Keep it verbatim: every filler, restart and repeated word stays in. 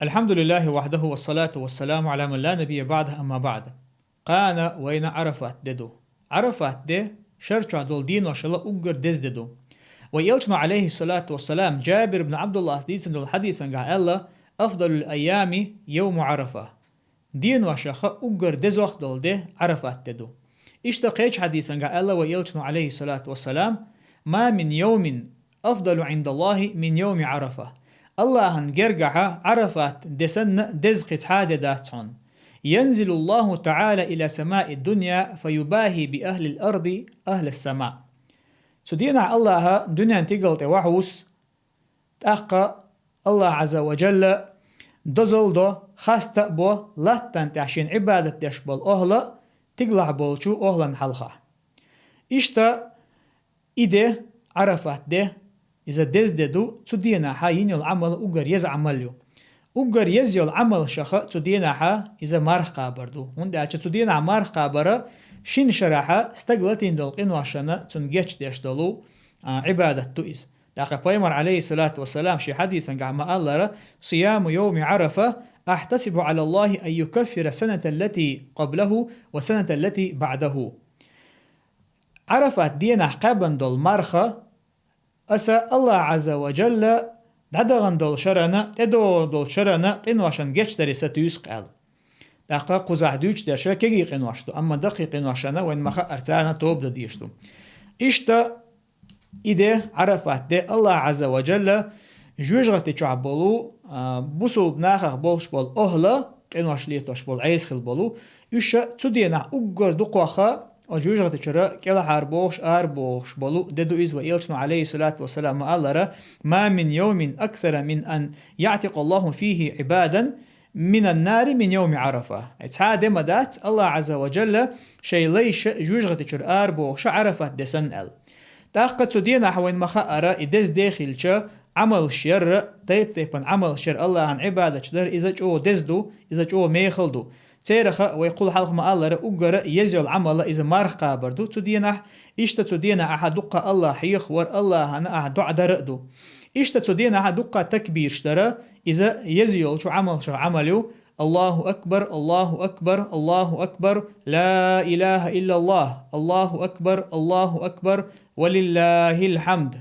الحمد لله وحده والصلاة والسلام على من لا نبي بعده، أما بعد. Кхана вайна Ӏарафат де ду. Ӏарафат де шера чохь долу деношала уггар деза де ду. Вай Элчано, Ӏалайхи салату вассалам, Джабир ибн Ӏабдуллас дийцина долу хьадисангахь аьлла: «أفضل الأيام يوم عرفة». Деношаха уггар дезох долу де Ӏарафат де ду. Иштта кхечу хьадисангахь аьлла вай Элчано, Ӏалайхи салату вассалам: «ما من يوم أفضل عند الله من يوم عرفة». Аллахьан гергахьа Ӏарафат де санна деза кхин цхьа а де дац хьуна. «ينزل الله تعالى إلى سماء الدنيا فيباهي بأهل الأرض أهل السماء». Цу денахь Аллахьа дуьнен тигал тӀе вахьуссу, тӀаккха Аллахь Ӏазза ва Джалла дозалла до, хаста а бо, латтан тӀехь шена Ӏибадат деш болу охӀла а, тигалахь болчу охӀлан хьалха. Иштта и де, Ӏарафат де, иза деза де ду, цу денахьа йина йолу Ӏамал уггар еза Ӏамал ю. Уггар еза йолу Ӏамалшаха цу денахьа иза марха кхабар ду, хӀунда аьлча цу денахь марха кхабара шина шарахьа стаг латийна долу къиношна цунна гечдеш долу, а, Ӏибадат ду иза. ТӀаккха Пайхамар, Ӏалайхи салату вассалам, шен хьадисангахь ма-аллара: «صيام يوم عرفة أحتسب على الله أن يكفر السنة التي قبله والسنة التي بعده». Ӏарафат денахь кхаьбна долу марха аса Аллахь Ӏазза ва Джалла дӀадахана долу шарана, тӀедогӀу долу шарана къиношна гечдаре сатуьйсу-кх аьлла. ТӀаккха кхузахь дуьйцуш дерш кегий къинош ду, амма даккхий къиношна вайн ма-хаъара царна тоба дан дезаш ду. Иштта и де, Ӏарафат де, Аллахь Ӏазза ва Джалла жоьжахати чохь болу, а, бусулба нахах болуш болу охӀла, къинош летош болу, Ӏеса хила болу, уьш цу денахь уггар дукхох а, оцу жоьжахати чуьра кӀелхьарбохуш, арабохуш болу де ду иза. Вай Элчано, Ӏалайхи салату вассалам, ма-аллара: «ما من يوم أكثر من أن يعتق الله فيه عبادا من النار من يوم عرفة». Цхьа а де ма дац, Аллахь Ӏазза ва Джалла шайн лайш жоьжахати чуьра арабохуш Ӏарафат де санна аьлла. ТӀаккха цу денахь вайн ма-хаъара и деза де хилча, Ӏамалш яра, тайп-тайпана Ӏамалш яра, Аллахьан Ӏибадаташ дара, иза чӀогӀа деза ду, иза чӀогӀа мехала ду. Цераха вай кхул хьалха ма-аллара уггара еза йолу Ӏамал иза марха кхабар ду цу денахь, иштта цу денахь ахьа дуккха Аллахь хьехавар, Аллахьана ахьа доӀа дара а ду. Иштта цу денахь дуккха такбираш дара, иза еза йолчу Ӏамалшах Ӏамал ю: «الله أكبر، الله أكبر، الله أكبر، لا إله إلا الله، الله أكبر، الله أكبر، ولله الحمد».